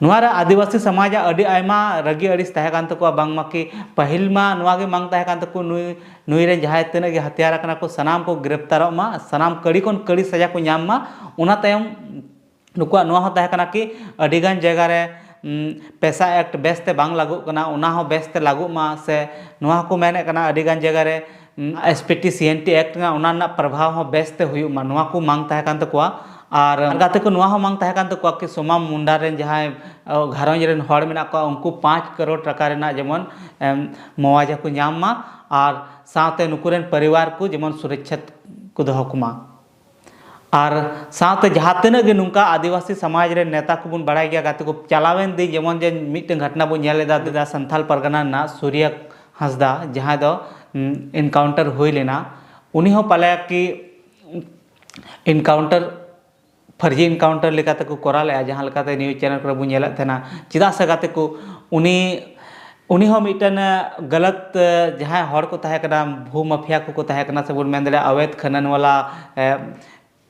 ᱱᱚᱣᱟ ᱨᱮ ᱟᱹᱫᱤᱵᱟᱹᱥᱤ ᱥᱚᱢᱟᱡᱟᱜ ᱟᱹᱰᱤ ᱟᱭᱢᱟ ᱨᱟᱹᱜᱤ ᱟᱹᱲᱤᱥ ᱛᱟᱦᱮᱸ ᱠᱟᱱ ᱛᱟᱠᱚᱣᱟ, ᱵᱟᱝᱢᱟ ᱠᱤ ᱯᱟᱹᱦᱤᱞ ᱢᱟ ᱱᱚᱣᱟ ᱜᱮ ᱢᱟᱝ ᱛᱟᱦᱮᱸ ᱠᱟᱱ ᱛᱟᱠᱚ, ᱱᱩᱭ ᱱᱩᱭ ᱨᱮᱱ ᱡᱟᱦᱟᱸᱭ ᱛᱤᱱᱟᱹᱜ ᱜᱮ ᱦᱟᱛᱭᱟᱨ ᱟᱠᱟᱱᱟ ᱠᱚ, ᱥᱟᱱᱟᱢ ᱠᱚ ᱜᱨᱮᱯᱛᱟᱨᱚᱜ ᱢᱟ, ᱥᱟᱱᱟᱢ ᱠᱟᱹᱲᱤ ᱠᱷᱚᱱ ᱠᱟᱹᱲᱤ ᱥᱟᱡᱟ ᱠᱚ ᱧᱟᱢ ᱢᱟ᱾ ᱚᱱᱟ ᱛᱟᱭᱚᱢ ᱱᱩᱠᱩᱣᱟᱜ ᱱᱚᱣᱟ ᱦᱚᱸ ᱛᱟᱦᱮᱸ ᱠᱟᱱᱟ ᱠᱤ ᱟᱹᱰᱤᱜᱟᱱ ᱡᱟᱭᱜᱟ ᱨᱮ, ᱩᱢ, ᱯᱮᱥᱟ ᱮᱠᱴ ᱵᱮᱥ ᱛᱮ ᱵᱟᱝ ᱞᱟᱹᱜᱩᱜ ᱠᱟᱱᱟ, ᱚᱱᱟ ᱦᱚᱸ ᱵᱮᱥ ᱛᱮ ᱞᱟᱹᱜᱩᱜ ᱢᱟ, ᱥᱮ ᱱᱚᱣᱟ ᱦᱚᱸᱠᱚ ᱢᱮᱱᱮᱫ ᱠᱟᱱᱟ ᱟᱹᱰᱤᱜᱟᱱ ᱡᱟᱭᱜᱟ ᱨᱮ, um, S P T C N T act ᱨᱮᱱᱟᱜ ᱚᱱᱟ ᱨᱮᱱᱟᱜ ᱯᱨᱚᱵᱷᱟᱣ ᱦᱚᱸ ᱵᱮᱥ ᱛᱮ ᱦᱩᱭᱩᱜ ᱢᱟ, ᱱᱚᱣᱟ ᱠᱚ ᱢᱟᱝ ᱛᱟᱦᱮᱸ ᱠᱟᱱ ᱛᱟᱠᱚᱣᱟ᱾ ᱟᱨ ᱜᱟᱛᱮ ᱠᱚ ᱱᱚᱣᱟ ᱦᱚᱸ ᱢᱟᱝ ᱛᱟᱦᱮᱸ ᱠᱟᱱ ᱛᱟᱠᱚᱣᱟ ᱠᱤ ᱥᱳᱢᱟᱢ ᱢᱩᱱᱰᱟ ᱨᱮᱱ ᱡᱟᱦᱟᱸᱭ, ᱚ, ᱜᱷᱟᱨᱚᱸᱡᱽ ᱨᱮᱱ ᱦᱚᱲ ᱢᱮᱱᱟᱜ ᱠᱚᱣᱟ, ᱩᱱᱠᱩ ᱯᱟᱸᱪ ᱠᱟᱨᱳᱲ ᱴᱟᱠᱟ ᱨᱮᱱᱟᱜ ᱡᱮᱢᱚᱱ, ᱮᱢ, ᱢᱩᱣᱟᱡᱟ ᱠᱚ ᱧᱟᱢ ᱢᱟ, ᱟᱨ ᱥᱟᱶᱛᱮ ᱱᱩᱠᱩ ᱨᱮᱱ ᱯᱚᱨᱤᱵᱟᱨ ᱠᱚ ᱡᱮᱢᱚᱱ ᱥᱩᱨᱚᱠᱪᱷᱤᱛ ᱠᱚ ᱫᱚᱦᱚ ᱠᱚᱢᱟ᱾ ᱟᱨ ᱥᱟᱶᱛᱮ ᱡᱟᱦᱟᱸ ᱛᱤᱱᱟᱹᱜ ᱜᱮ ᱱᱚᱝᱠᱟ ᱟᱹᱫᱤᱵᱟᱹᱥᱤ ᱥᱚᱢᱟᱡᱽ ᱨᱮᱱ ᱱᱮᱛᱟ ᱠᱚᱵᱚᱱ ᱵᱟᱲᱟᱭ ᱜᱮᱭᱟ, ᱜᱟᱛᱮ ᱠᱚ, ᱪᱟᱞᱟᱣᱮᱱ ᱫᱤᱱ ᱡᱮᱢᱚᱱ ᱡᱮ ᱢᱤᱫᱴᱮᱱ ᱜᱷᱚᱴᱱᱟ ᱵᱚᱱ ᱧᱮᱞ ᱞᱮᱫᱟ, ᱫᱤᱫᱟ ᱥᱟᱱᱛᱷᱟᱞ ᱯᱟᱨᱜᱟᱱᱟ ᱨᱮᱱᱟᱜ ᱥᱩᱨᱭᱟ ᱦᱟᱸᱥᱫᱟ, ᱡᱟᱦᱟᱸᱭ ᱫᱚ, ᱩᱢ, ᱮᱱᱠᱟᱣᱩᱱᱴᱟᱨ ᱦᱩᱭ ᱞᱮᱱᱟ, ᱩᱱᱤ ᱦᱚᱸ ᱯᱟᱞᱮ ᱠᱤ ᱮᱱᱠᱟᱣᱩᱱᱴᱟᱨ, ᱯᱷᱟᱹᱨᱡᱤ ᱮᱱᱠᱟᱣᱩᱱᱴᱟᱨ ᱞᱮᱠᱟᱛᱮ ᱠᱚ ᱠᱚᱨᱟᱣ ᱞᱮᱫᱼᱟ, ᱡᱟᱦᱟᱸ ᱞᱮᱠᱟᱛᱮ ᱱᱤᱭᱩᱡᱽ ᱪᱮᱱᱮᱞ ᱠᱚᱨᱮ ᱵᱚᱱ ᱧᱮᱞᱮᱫ ᱛᱟᱦᱮᱱᱟ᱾ ᱪᱮᱫᱟᱜ ᱥᱮ ᱜᱟᱛᱮ ᱠᱚ, ᱩᱱᱤ ᱩᱱᱤ ᱦᱚᱸ ᱢᱤᱫᱴᱮᱱ, ᱮ, ᱜᱟᱞᱟᱛ, ᱮ, ᱡᱟᱦᱟᱸᱭ ᱦᱚᱲ ᱠᱚ ᱛᱟᱦᱮᱸ ᱠᱟᱱᱟ, ᱵᱷᱩ ᱢᱟᱯᱷᱤᱭᱟ ᱠᱚᱠᱚ ᱛᱟᱦᱮᱸ ᱠᱟᱱᱟ, ᱥᱮᱵᱚᱱ ᱢᱮᱱ ᱫᱟᱲᱮᱭᱟᱜᱼᱟ ᱚᱵᱮᱫ ᱠᱷᱟᱱᱟᱱ ᱣᱟᱞᱟ, ᱮ,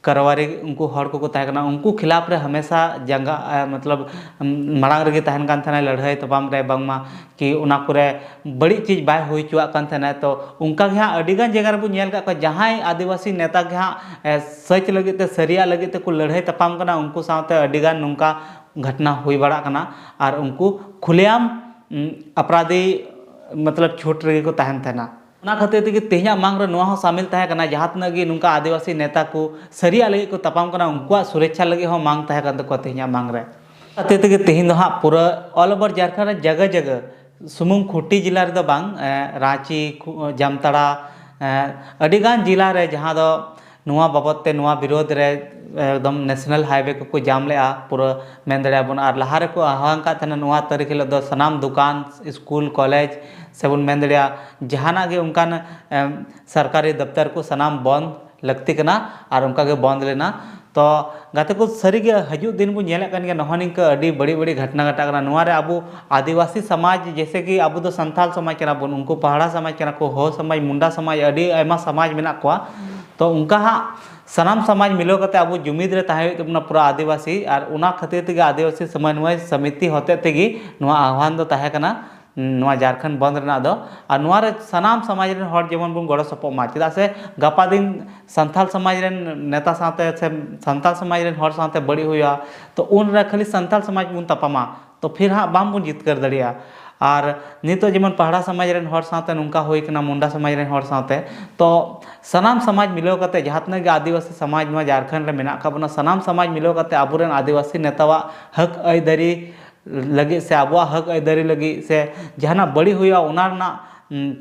ᱠᱟᱨᱣᱟᱨᱤ, ᱩᱱᱠᱩ ᱦᱚᱲ ᱠᱚᱠᱚ ᱛᱟᱦᱮᱸ ᱠᱟᱱᱟ, ᱩᱱᱠᱩ ᱠᱷᱤᱞᱟᱯ ᱨᱮ ᱦᱟᱢᱮᱥᱟ ᱡᱟᱸᱜᱟ, ᱮ, ᱢᱚᱛᱞᱚᱵ, ᱩᱢ, ᱢᱟᱲᱟᱝ ᱨᱮᱜᱮ ᱛᱟᱦᱮᱱ ᱠᱟᱱ ᱛᱟᱦᱮᱱᱟᱭ ᱞᱟᱹᱲᱦᱟᱹᱭ ᱛᱟᱯᱟᱢ ᱨᱮ, ᱵᱟᱝᱢᱟ ᱠᱤ ᱚᱱᱟ ᱠᱚᱨᱮ ᱵᱟᱹᱲᱤᱡ ᱪᱤᱡᱽ ᱵᱟᱭ ᱦᱩᱭ ᱦᱚᱪᱚᱣᱟᱜ ᱠᱟᱱ ᱛᱟᱦᱮᱱᱟᱭ᱾ ᱛᱚ ᱚᱱᱠᱟ ᱜᱮ ᱦᱟᱸᱜ ᱟᱹᱰᱤᱜᱟᱱ ᱡᱟᱭᱜᱟ ᱨᱮᱵᱚᱱ ᱧᱮᱞ ᱟᱠᱟᱫ ᱠᱚᱣᱟ, ᱡᱟᱦᱟᱸᱭ ᱟᱹᱫᱤᱵᱟᱹᱥᱤ ᱱᱮᱛᱟ ᱜᱮ ᱦᱟᱸᱜ, ᱮ, ᱥᱟᱹᱪ ᱞᱟᱹᱜᱤᱫ ᱛᱮ, ᱥᱟᱹᱨᱤᱭᱟᱜ ᱞᱟᱹᱜᱤᱫ ᱛᱮᱠᱚ ᱞᱟᱹᱲᱦᱟᱹᱭ ᱛᱟᱯᱟᱢ ᱠᱟᱱᱟ, ᱩᱱᱠᱩ ᱥᱟᱶᱛᱮ ᱟᱹᱰᱤᱜᱟᱱ ᱱᱚᱝᱠᱟ ᱜᱷᱚᱴᱱᱟ ᱦᱩᱭ ᱵᱟᱲᱟᱜ ᱠᱟᱱᱟ, ᱟᱨ ᱩᱱᱠᱩ ᱠᱷᱩᱞᱮᱟᱢ, ᱩᱢ, ᱟᱯᱨᱟᱫᱷᱤ, ᱢᱚᱛᱞᱚᱵ, ᱪᱷᱩᱴ ᱨᱮᱜᱮ ᱠᱚ ᱛᱟᱦᱮᱱ ᱛᱟᱦᱮᱱᱟ᱾ ᱚᱱᱟ ᱠᱷᱟᱹᱛᱤᱨ ᱛᱮᱜᱮ ᱛᱮᱦᱮᱧᱟᱜ ᱢᱟᱝ ᱨᱮ ᱱᱚᱣᱟ ᱦᱚᱸ ᱥᱟᱢᱤᱞ ᱛᱟᱦᱮᱸ ᱠᱟᱱᱟ, ᱡᱟᱦᱟᱸ ᱛᱤᱱᱟᱹᱜ ᱜᱮ ᱱᱚᱝᱠᱟ ᱟᱹᱫᱤᱵᱟᱹᱥᱤ ᱱᱮᱛᱟ ᱠᱚ ᱥᱟᱹᱨᱤᱭᱟᱜ ᱞᱟᱹᱜᱤᱫ ᱠᱚ ᱛᱟᱯᱟᱢ ᱠᱟᱱᱟ, ᱩᱱᱠᱩᱣᱟᱜ ᱥᱩᱨᱚᱠᱪᱷᱟ ᱞᱟᱹᱜᱤᱫ ᱦᱚᱸ ᱢᱟᱝ ᱛᱟᱦᱮᱸ ᱠᱟᱱ ᱛᱟᱠᱚᱣᱟ ᱛᱮᱦᱮᱧᱟᱜ ᱢᱟᱝ ᱨᱮ᱾ ᱠᱷᱟᱹᱛᱤᱨ ᱛᱮᱜᱮ ᱛᱮᱦᱮᱧ ᱫᱚ ᱦᱟᱸᱜ ᱯᱩᱨᱟᱹ all over ᱡᱷᱟᱲᱠᱷᱚᱸᱰ ᱨᱮ ᱡᱟᱭᱜᱟ ᱡᱟᱭᱜᱟ, ᱥᱩᱢᱩᱝ ᱠᱷᱩᱸᱴᱤ ᱡᱮᱞᱟ ᱨᱮᱫᱚ ᱵᱟᱝ, ᱮ, ᱨᱟᱸᱪᱤ, ᱠᱷᱩ-, ᱡᱟᱢᱛᱟᱲᱟ, ᱮ, ᱟᱹᱰᱤᱜᱟᱱ ᱡᱮᱞᱟ ᱨᱮ ᱡᱟᱦᱟᱸ ᱫᱚ ᱱᱚᱣᱟ ᱵᱟᱵᱚᱫ ᱛᱮ, ᱱᱚᱣᱟ ᱵᱤᱨᱳᱫᱷ ᱨᱮ ᱮᱠᱫᱚᱢ ᱱᱮᱥᱱᱟᱞ ᱦᱟᱭᱣᱮ ᱠᱚᱠᱚ ᱡᱟᱢ ᱞᱮᱜᱼᱟ, ᱯᱩᱨᱟᱹ ᱢᱮᱱ ᱫᱟᱲᱮᱭᱟᱜᱼᱟ ᱵᱚᱱ᱾ ᱟᱨ ᱞᱟᱦᱟ ᱨᱮᱠᱚ ᱟᱦᱣᱟᱱ ᱠᱟᱫ ᱛᱟᱦᱮᱱᱟ, ᱱᱚᱣᱟ ᱛᱟᱹᱨᱤᱠᱷ ᱦᱤᱞᱳᱜ ᱫᱚ ᱥᱟᱱᱟᱢ ᱫᱚᱠᱟᱱ, ᱥᱠᱩᱞ, ᱠᱚᱞᱮᱡᱽ, ᱥᱮᱵᱚᱱ ᱢᱮᱱ ᱫᱟᱲᱮᱭᱟᱜᱼᱟ ᱡᱟᱦᱟᱱᱟᱜ ᱜᱮ ᱚᱱᱠᱟᱱ, ᱮᱢ, ᱥᱚᱨᱠᱟᱨᱤ ᱫᱚᱯᱛᱚᱨ ᱠᱚ ᱥᱟᱱᱟᱢ ᱵᱚᱱᱫ ᱞᱟᱹᱠᱛᱤ ᱠᱟᱱᱟ, ᱟᱨ ᱚᱱᱠᱟ ᱜᱮ ᱵᱚᱱᱫ ᱞᱮᱱᱟ᱾ ᱛᱚ ᱜᱟᱛᱮ ᱠᱚ, ᱥᱟᱹᱨᱤᱜᱮ ᱦᱤᱡᱩᱜ ᱫᱤᱱ ᱵᱚᱱ ᱧᱮᱞᱮᱫ ᱠᱟᱱ ᱜᱮᱭᱟ, ᱱᱚᱜᱼᱚ ᱱᱤᱝᱠᱟᱹ ᱟᱹᱰᱤ ᱵᱟᱹᱲᱤᱡ ᱵᱟᱹᱲᱤᱡ ᱜᱷᱚᱴᱱᱟ ᱜᱷᱚᱴᱟᱜ ᱠᱟᱱᱟ᱾ ᱱᱚᱣᱟ ᱨᱮ ᱟᱵᱚ ᱟᱹᱫᱤᱵᱟᱹᱥᱤ ᱥᱚᱢᱟᱡᱽ, ᱡᱮᱭᱥᱮ ᱠᱤ ᱟᱵᱚ ᱫᱚ ᱥᱟᱱᱛᱟᱲ ᱥᱚᱢᱟᱡᱽ ᱠᱟᱱᱟ ᱵᱚᱱ, ᱩᱱᱠᱩ ᱯᱟᱦᱟᱲᱟ ᱥᱚᱢᱟᱡᱽ ᱠᱟᱱᱟ ᱠᱚ, ᱦᱳ ᱥᱚᱢᱟᱡᱽ, ᱢᱩᱱᱰᱟ ᱥᱚᱢᱟᱡᱽ, ᱟᱹᱰᱤ ᱟᱭᱢᱟ ᱥᱚᱢᱟᱡᱽ ᱢᱮᱱᱟᱜ ᱠᱚᱣᱟ᱾ ᱛᱚ ᱚᱱᱠᱟ ᱦᱟᱸᱜ ᱥᱟᱱᱟᱢ ᱥᱚᱢᱟᱡᱽ ᱢᱤᱞᱟᱹᱣ ᱠᱟᱛᱮ ᱟᱵᱚ ᱡᱩᱢᱤᱫ ᱨᱮ ᱛᱟᱦᱮᱸ ᱦᱩᱭᱩᱜ ᱛᱟᱵᱚᱱᱟ ᱯᱩᱨᱟᱹ ᱟᱹᱫᱤᱵᱟᱹᱥᱤ, ᱟᱨ ᱚᱱᱟ ᱠᱷᱟᱹᱛᱤᱨ ᱛᱮᱜᱮ ᱟᱹᱫᱤᱵᱟᱹᱥᱤ ᱥᱚᱢᱚᱱᱣᱚᱭ ᱥᱚᱢᱤᱛᱤ ᱦᱚᱛᱮᱡ ᱛᱮᱜᱮ ᱱᱚᱣᱟ ᱟᱦᱣᱟᱱ ᱫᱚ ᱛᱟᱦᱮᱸ ᱠᱟᱱᱟ, ᱱᱚᱣᱟ ᱡᱷᱟᱲᱠᱷᱚᱸᱰ ᱵᱚᱱᱫ ᱨᱮᱱᱟᱜ ᱫᱚ᱾ ᱟᱨ ᱱᱚᱣᱟ ᱨᱮ ᱥᱟᱱᱟᱢ ᱥᱚᱢᱟᱡᱽ ᱨᱮᱱ ᱦᱚᱲ ᱡᱮᱢᱚᱱ ᱵᱚᱱ ᱜᱚᱲᱚ ᱥᱚᱯᱚᱦᱚᱫ ᱢᱟ, ᱪᱮᱫᱟᱜ ᱥᱮ ᱜᱟᱯᱟ ᱫᱤᱱ ᱥᱟᱱᱛᱟᱲ ᱥᱚᱢᱟᱡᱽ ᱨᱮᱱ ᱱᱮᱛᱟ ᱥᱟᱶᱛᱮ ᱥᱮ ᱥᱟᱱᱛᱟᱲ ᱥᱚᱢᱟᱡᱽ ᱨᱮᱱ ᱦᱚᱲ ᱥᱟᱶᱛᱮ ᱵᱟᱹᱲᱤᱡ ᱦᱩᱭᱩᱜᱼᱟ, ᱛᱚ ᱩᱱᱨᱮ ᱠᱷᱟᱹᱞᱤ ᱥᱟᱱᱛᱟᱲ ᱥᱚᱢᱟᱡᱽ ᱵᱚᱱ ᱛᱟᱯᱟᱢᱟ, ᱛᱚ ᱯᱷᱤᱨ ᱦᱟᱸᱜ ᱵᱟᱝ ᱵᱚᱱ ᱡᱤᱛᱠᱟᱹᱨ ᱫᱟᱲᱮᱭᱟᱜᱼᱟ᱾ ᱟᱨ ᱱᱤᱛᱚᱜ ᱡᱮᱢᱚᱱ ᱯᱟᱦᱲᱟ ᱥᱚᱢᱟᱡᱽ ᱨᱮᱱ ᱦᱚᱲ ᱥᱟᱶᱛᱮ ᱱᱚᱝᱠᱟ ᱦᱩᱭ ᱠᱟᱱᱟ, ᱢᱩᱱᱰᱟ ᱥᱚᱢᱟᱡᱽ ᱨᱮᱱ ᱦᱚᱲ ᱥᱟᱶᱛᱮ, ᱛᱚ ᱥᱟᱱᱟᱢ ᱥᱚᱢᱟᱡᱽ ᱢᱤᱞᱟᱹᱣ ᱠᱟᱛᱮ, ᱡᱟᱦᱟᱸ ᱛᱤᱱᱟᱹᱜ ᱜᱮ ᱟᱹᱫᱤᱵᱟᱹᱥᱤ ᱥᱚᱢᱟᱡᱽ ᱱᱚᱣᱟ ᱡᱷᱟᱲᱠᱷᱚᱸᱰ ᱨᱮ ᱢᱮᱱᱟᱜ ᱟᱠᱟᱫ ᱵᱚᱱᱟ, ᱥᱟᱱᱟᱢ ᱥᱚᱢᱟᱡᱽ ᱢᱤᱞᱟᱹᱣ ᱠᱟᱛᱮ ᱟᱵᱚᱨᱮᱱ ᱟᱹᱫᱤᱵᱟᱹᱥᱤ ᱱᱮᱛᱟᱣᱟᱜ ᱦᱚᱠ ᱟᱹᱭᱫᱟᱹᱨᱤ ᱞᱟᱹᱜᱤᱫ ᱥᱮ ᱟᱵᱚᱣᱟᱜ ᱦᱚᱠ ᱟᱹᱭᱫᱟᱹᱨᱤ ᱞᱟᱹᱜᱤᱫ ᱥᱮ ᱡᱟᱦᱟᱱᱟᱜ ᱵᱟᱹᱲᱤᱡ ᱦᱩᱭᱩᱜᱼᱟ, ᱚᱱᱟ ᱨᱮᱱᱟᱜ, ᱩᱢ,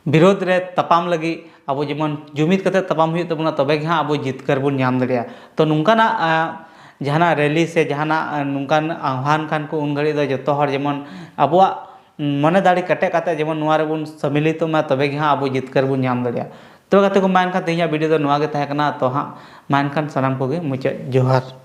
ᱵᱤᱨᱳᱫᱷ ᱨᱮ ᱛᱟᱯᱟᱢ ᱞᱟᱹᱜᱤᱫ ᱟᱵᱚ ᱡᱮᱢᱚᱱ ᱡᱩᱢᱤᱫ ᱠᱟᱛᱮ ᱛᱟᱯᱟᱢ ᱦᱩᱭᱩᱜ ᱛᱟᱵᱚᱱᱟ, ᱛᱚᱵᱮ ᱜᱮ ᱦᱟᱸᱜ ᱟᱵᱚ ᱡᱤᱛᱠᱟᱹᱨ ᱵᱚᱱ ᱧᱟᱢ ᱫᱟᱲᱮᱭᱟᱜᱼᱟ᱾ ᱛᱚ ᱱᱚᱝᱠᱟᱱᱟᱜ, ᱟ, ᱡᱟᱦᱟᱱᱟᱜ ᱨᱮᱞᱤ ᱥᱮ ᱡᱟᱦᱟᱱᱟᱜ, ᱟ, ᱱᱚᱝᱠᱟᱱ ᱟᱦᱣᱟᱱ ᱠᱷᱟᱱ ᱠᱚ, ᱩᱱ ᱜᱷᱟᱹᱲᱤᱡ ᱫᱚ ᱡᱚᱛᱚ ᱦᱚᱲ ᱡᱮᱢᱚᱱ ᱟᱵᱚᱣᱟᱜ ᱢᱚᱱᱮ ᱫᱟᱲᱮ ᱠᱮᱴᱮᱡ ᱠᱟᱛᱮ ᱡᱮᱢᱚᱱ ᱱᱚᱣᱟ ᱨᱮᱵᱚᱱ ᱥᱟᱢᱤᱞᱤᱛᱚᱜ ᱢᱟ, ᱛᱚᱵᱮ ᱜᱮ ᱦᱟᱸᱜ ᱟᱵᱚ ᱡᱤᱛᱠᱟᱹᱨ ᱵᱚᱱ ᱧᱟᱢ ᱫᱟᱲᱮᱭᱟᱜᱼᱟ᱾ ᱛᱚᱵᱮ ᱜᱟᱛᱮ ᱠᱚ, ᱢᱟ ᱮᱱᱠᱷᱟᱱ ᱛᱮᱦᱮᱧᱟᱜ ᱵᱷᱤᱰᱤᱭᱳ ᱫᱚ ᱱᱚᱣᱟ ᱜᱮ ᱛᱟᱦᱮᱸ ᱠᱟᱱᱟ᱾ ᱛᱚ ᱦᱟᱸᱜ ᱢᱟ ᱮᱱᱠᱷᱟᱱ ᱥᱟᱱᱟᱢ ᱠᱚᱜᱮ ᱢᱩᱪᱟᱹᱫ ᱡᱚᱦᱟᱨ᱾